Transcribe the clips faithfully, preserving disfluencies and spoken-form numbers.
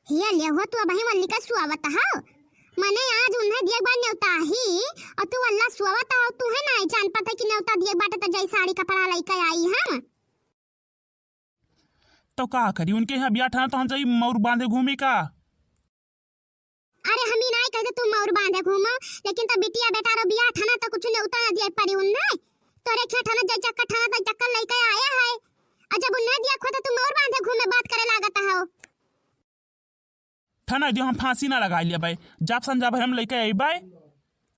हिया ले हो, तू अबहीं वल्ली का सुआवत हो। मने आज उन्हें दिए के बाद नेवता ही, और तू वल्ला सुआवत हो, तू है ना जान पाता कि नेवता दिए के बाटे त जाई साड़ी कपड़ा लइके आई हम। तो का करी, उनके यहाँ बियाह ठाना तो हम जाई मौर बांधे घूमी का? अरे हम ई नाई कहते तू मौर बांधे घूमो, लेकिन तो बिटिया बेटा रो बियाह ठाना तो कुछ नेवता ना दिए पड़ी उन्हें। तोरे खेत ठाना जाई चक्कर ठाना तो चक्कर लइके आए है। और जब उन्हें दिए खो तो तू मौर बांधे घूमे बात करे लागत हो। ठना दियो, हम फांसी ना लगाई लेबै, जब संजा भर हम लइके अइबै।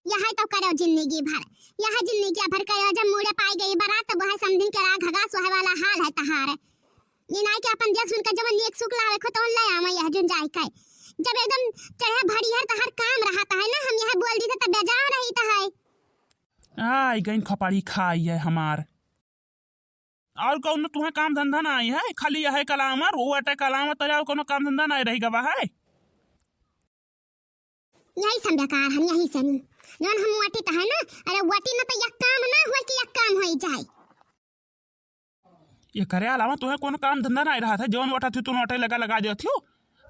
यही तो करो जिंदगी भर, यही जिंदगी भर करो, जब मुड़े पाई गई बारात, तब वह समधिन के राग घगा सोहे वाला हाल है तहार। ये नाई के अपन देख सुन के जवन नीक सुख लावे खो तवन ले आवे यह जुन जाए के। जब एकदम चढ़े भरी है तहार काम रहता है ना, हम यह बोल दी थे तब बेजार रही तो है। आई गई खपड़ी खाई है हमार। और कौनो तुम्हें काम धंधा ना आई है, खाली यह कलाम और वो अटे कलाम, तोरे और कौनो काम धंधा ना रही गवा है। यही सब बेकार हम यही से नहीं। जौन हम वाटी तो है ना, अरे वाटी ना तो यक काम ना हुआ कि यक काम होई जाए। ये करे अलावा तुम्हें कौनो काम धंधा ना रहा था, जौन वाटा थी तुम वाटे लगा लगा देती हो।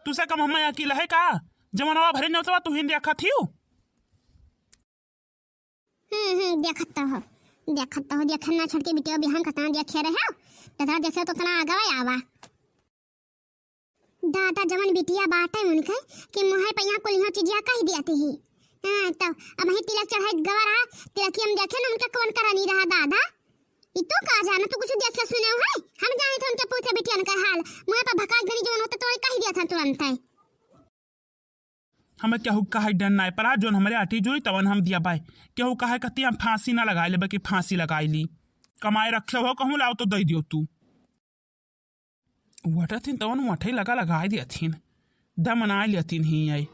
तुसे कम हमें अकेला है का? जवन आवा भरे नहीं होता तू हिंदी अखा थी हो। हम्म, हम्म, देखत तो हो, देखत तो हो, देखे ना छोड़ के बिटिया बिहान कतना देखे रहे हो, जतना देखे तो उतना आगवा आवा। दादा जवन बिटिया बाटे उनके कि मुहे पे यहाँ कुलियों चीजिया कह दिया थी। हाँ, तो अब ही तिलक चढ़ाई गवा रहा, तिलक हम देखे ना उनके कौन करनी रहा दादा। ई तू का जाना, तू कुछ देखे सुने हो है? हम जाने थे उनके पूछे बिटियन का हाल, मुहे पे भकाक देनी जवन होता तो कह दिया था तुरंत है। हमें केहू कहे डर नाय पड़ा, जौन हमरे आटी जुड़ी तवन हम दिया बाय। केहू कहे कहती हम फांसी ना लगाई लेबे कि फांसी लगाई ली। कमाए रखे हो कहूँ लाओ तो दे दियो तू। वटथिन तवन वठे लगा लगाई दियथिन, दम बनाए लियथिन ही आई।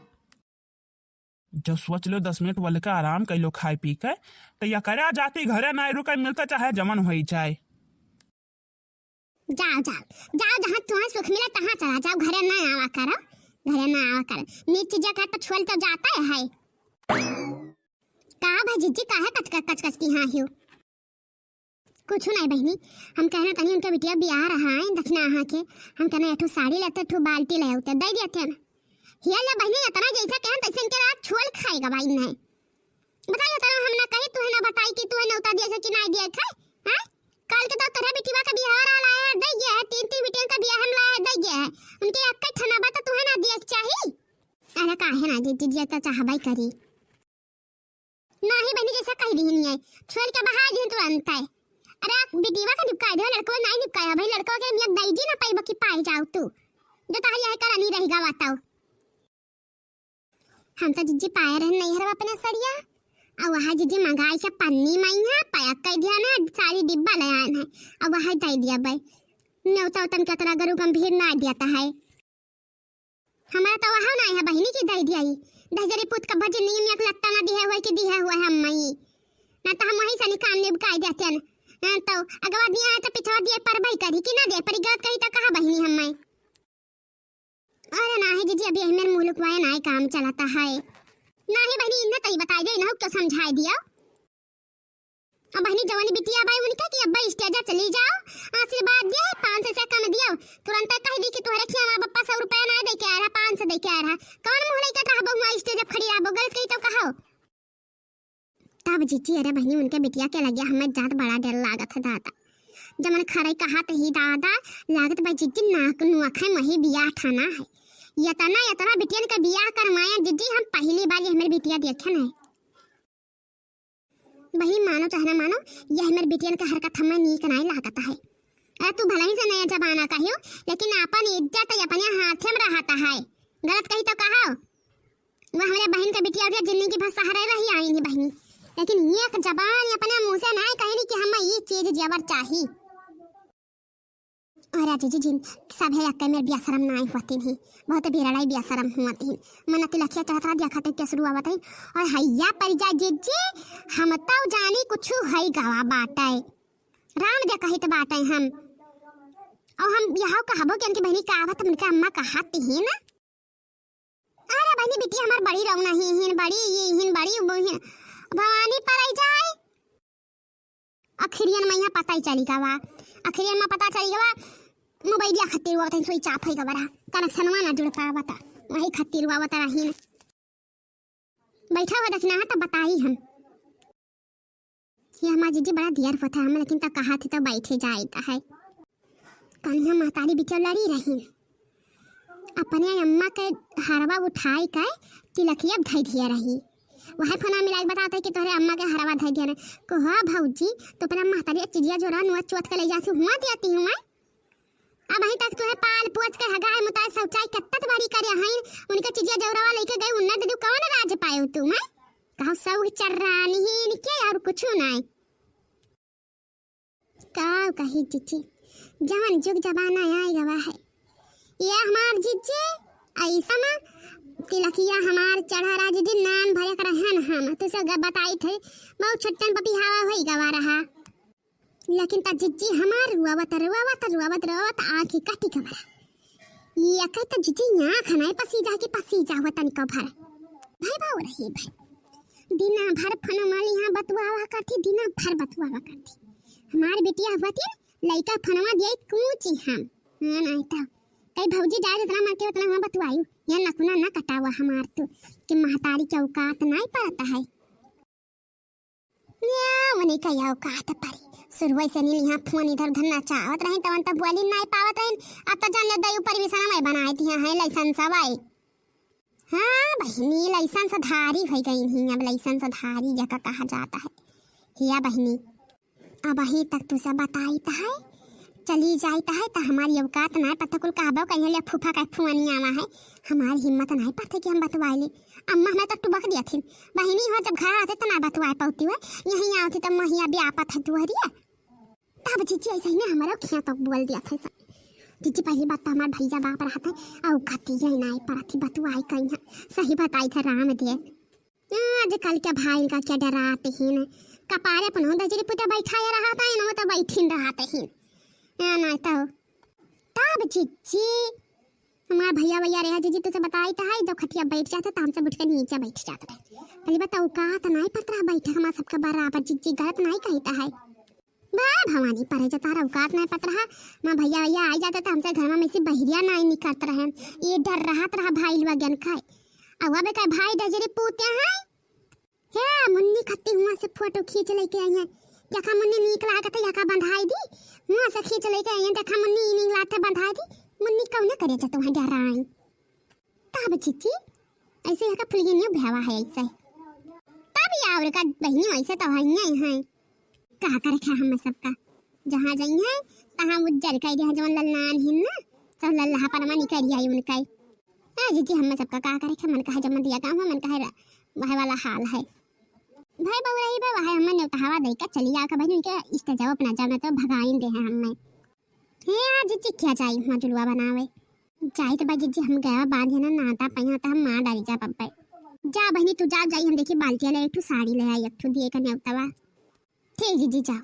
जब सोच लो दस मिनट वल के आराम कर लो खाए पी के, तो या करे जाती घरे ना रुके मिलता चाहे जमन होई जाए। जाओ, जाओ, जाओ, जहाँ तुम्हें सुख मिले तहाँ चला जाओ, घरे ना आवा करो, घरे ना आवा करो। नीच चीजा का तो छोल तो जाता है। का भाई जिज्जी काहे कचकच, कचकच की हाँ हियो? कुछ नहीं बहनी, हम कहना तनी उनके बिटिया बियाह रहा है दक्षिणा अहा के, हम कहना एठो साड़ी लेते, एठो बाल्टी ले आते, दे देते ना। हिया ले बहनी, इतना जैसा कहन तैसे इनके रात छोल खाएगा भाई नहीं। बताइए तो हम ना कही, तू है ना बताई कि तू है ना उतार दिया कि नहीं दिया खाए, हैं? काल के तो तोरे बिटिया का बियाह वाला लाया है, दे गया है, तीन तीन बिटिया का बियाह हम लाया है, दे गया है। उनके एक ठना बात तू है ना दिया चाही। अरे काहे ना दीदी, दिया तो चाहबाई करी। नाही बहनी, जैसा कह दिहिन है, छोड़ के बहा दिहिन तुरंत है। अरे आप बिटिया का निपकाए दे, लड़को नहीं निपकाया भाई, लड़को के नियत दई जी ना पाई बकी पाए जाओ तू। जो तारी यह करनी रही गवा ताऊ। हम तो जिज्जी पाए रहन नहीं हरवा अपने सड़िया। अब वहाँ जिज्जी मंगाई के पन्नी माई है, पैक कर दिया ना, सारी डिब्बा ले आए हैं। अब वहाँ दे दिया भाई। नेवता उतन के तरह गरु गंभीर ना दिया था है। हमारा तो वहाँ ना है बहिनी की दे दिया ही। दहजरी पूत का भजन नहीं, एक लत्ता ना दिया हुआ कि दिया हुआ है हम माई। ना तो हम वहीं से निकाल निपकाई देते हैं। ना तो अगवा दिया है तो पिछवा दिया पर भाई करी कि ना दे, पर गलत करी तो कहा बहिनी हम माई। अरे नाही जिज्जी, अभी हमार मुलुक वाया नाही काम चलता है। नाही बहनी, इन्हें तई बताई दे, इन्हें क्यों समझाई दिया? अब बहनी जवानी बिटिया बाई उनके कि अब्बा स्टेज चली जाओ, आशीर्वाद दिया है, पाँच सौ से कम दियो। तुरंत कह दी कि तुम्हारे खियावा बप्पा सौ रुपया ना दे के आ रहा, पाँच सौ दे के आ रहा। कौन मुँह लेके रहबो हुआ स्टेज खड़ी रहबो, गलत कही तो कहो। तब जिज्जी, अरे बहिनी, उनके बिटिया के लगे हमें जात बड़ा डर लागत है दादा। जमन खरई कहा तही दादा, लागत बा जिज्जी नाक नुआ खाए मही बियाह ठाना है। यतना, यतना बिटियन का बियाह करवाया जिज्जी, हम पहली बार ये हमारे बिटिया देखे नहीं। बहिनी, मानो चाहे ना मानो, ये हमारे बिटियन का हरकत हमें नीक नहीं लागत है। अरे तू भले ही से नया जमाना का हो, लेकिन अपन इज्जत अपने हाथे में रहता है। गलत कही तो कहो। वो हमरे बहिन के बिटिया उठिया जिंदगी भर सहारे रही आई नहीं बहिनी, लेकिन एक जबान अपने मुँह से ना कहे नहीं कि हमें ये चीज जेवर चाही। अरे जिज्जी जिन, सब है अक्के मेरे बिया शरम ना आई होती नहीं, बहुत बेरड़ाई बिया शरम हुआ थी। मन तिलखिया चढ़त रहा दिया खाते के शुरू आवत है। और हैया पर जा जिज्जी, हम तो जानी कुछ है गवा बाटे, राम दे कहित बाटे हम। और हम यह कहबो कि उनकी बहनी का आवत, उनके अम्मा कहाती है ना। अरे बहनी, बिटिया हमार बड़ी रौना ही, हिन बड़ी, ये हिन बड़ी, वो हिन। भवानी पर आई जाए। अखिरियन में यहाँ पता ही चली गवा, अखिरियन में पता चली गवा। मोबाइलिया खातिर वो तनी सोई चाप होई गवा रहा, कनेक्शनवा ना जुड़ पावा था। वही खत्ती रुआवत रही। बैठा हुआ देखना है तब बताई हम। ये हमार जिज्जी बड़ा दियर होत है हम, लेकिन तब कहा थे तो बैठे जाइत है। कल हम महतारी बिचौ लड़ी रही, अपने अम्मा के हरवा उठाई के तिलकिया धई दिया रही। वह फोना मिलाई के बताते कि तोहरे अम्मा के हरवा धई दिया रही। को हाँ भौजी, तो अपना महतारी चिड़िया जोरा नुआ चोत के ले जाती हुआ देती हूँ मैं। अबहीं तक तुहे पाल पोस के हगाई मुताई शौचाई कत्तत बड़ी करे हईन, उनके चिड़िया जौरवा लेके गई उन्ना दीदी कौन राज पाए तू मैं? कहू सब चर्रानी ही इनके और कुछ नाई। का कही जिज्जी, जवन जुग जमाना आए गवा है। ये हमार जिज्जी, ऐसा ना तिलकिया हमार चढ़ा राज दिन नाम भरे कर रहन हम, तुसे ग-, बताई थे, बहुत छुट्टन पपी हवा होई गवा रहा। लेकिन त जिज्जी हमार रुआवत, रुआवत, रुआवत, रुआवत आँखी कटी गवा रहा। ये कहे त जिज्जी आँख नाई पसीजा कि पसीजा हुआ तनिको भर। भाई बाऊ रही भाई। दिना भर फोनवा लिहा बतुआवा करती, दिना भर बतुआवा करती। हमार बिटिया हुआ थी, लइका फोनवा दिए कूची हम। हाँ, नाई तो। कई भौजी जाए जितना मन के उतना हुआ बतुआयु। या नकुना ना कटावा हमार तू। कि महतारी के औकात नाई परत है। या, उन्हीं का या औकात परी। शुरुए से नील यहाँ फोन इधर उधर नचावत रहे, तवन तब बोली नाई पावत रहे। अब तो जान ले दयू परमिशन मैं बनाए दिया है, लाइसेंस हवाई। हाँ बहिनी, लाइसेंस धारी हो गई ही, अब लाइसेंस धारी जका कहा जाता है। हिया बहिनी, अबहीं तक तुसे बताइत है, चली जाइत है त हमारी औकात नाई पता कुल कहबो कहीं ले फूफा का फुआनी आवा है, हमारी हिम्मत नाई पड़ते कि हम बतवाए ले। अम्मा हमें तो टुबक दिया थी, बहिनी हो जब घर आते तो ना बतवाए पाती है, यहीं आवती तो महिया ब्यापत है तुहरिया। तब जिज्जी ऐसे ही ना हमारा खिया तो बोल दिया था। जिज्जी पहली बात तो हमार भैया बाप रहते, औकात ही नाई पड़ती बतवाए कहीं, सही बताई था राम दे। आजकल के भाई का क्या डराते हैं, कपारे अपन हो दजरी पुते बैठाए रहत हैं, इन्हों तो बैठिन रहते हैं। या ना तो तब जिज्जी, हमार भैया भैया रहे जिज्जी, तुसे बताई तो है, जब खटिया बैठ जाते तो हमसे उठ के नीचे बैठ जाते रहे। पहले बताओ का तो नाई पड़त रहा बैठे, हमार सबका बराबर जिज्जी गलत नाई कहता है। बा भवानी परे जो तारा औकात नाई पड़त रहा, माँ भैया भैया आई जाते तो हमसे घर में से बहिरिया नाई निकलत रहे, ये डर रहत रहा भाई लोगन का। अब अबे का भाई दजरी पूते हैं, हे मुन्नी खत्ती हुआ से फोटो खींच लेके आई है। यका मुन्नी नीक लागत है, यका बंधाई दी। हुआ से खींच लेके आई है, देखा मुन्नी ई नीक लागत है, बंधाई दी। मुन्नी कौने करे जा तुम्हें डराई? तब जिज्जी, ऐसे यका फुलगिनियो भेवा है ऐसे। तब ये और का बहिनी ऐसे तो है ही है। का करे खे हम सबका? जहाँ जाई है, तहाँ उज्जर कह दे, जवन ललनान हिन ना, सब लल्लाहा पनमा निकल आई उनका। ए जिज्जी, हमें सबका का करे खे, मन कहे जब मन दिया काम हो, मन कहे रा-, वह वाला हाल है। भाई बहू रही बा, वह हमें नेवतावा दे के चली आ के बहन के इष्ट जाओ अपना जाना तो भगाइन दे है हमें। हे आ जिज्जी क्या जाई हुआ जुलवा बनावे? जाई तो बा जिज्जी हम गया बांधे ना नाता पहिया तो हम मार डाली जा पप्पे। जा बहनी तू जा, जाई हम देखी बाल्टिया ले एक ठो साड़ी ले आई, एक ठो दिए का नेवतावा। ठीक जिज्जी जाओ।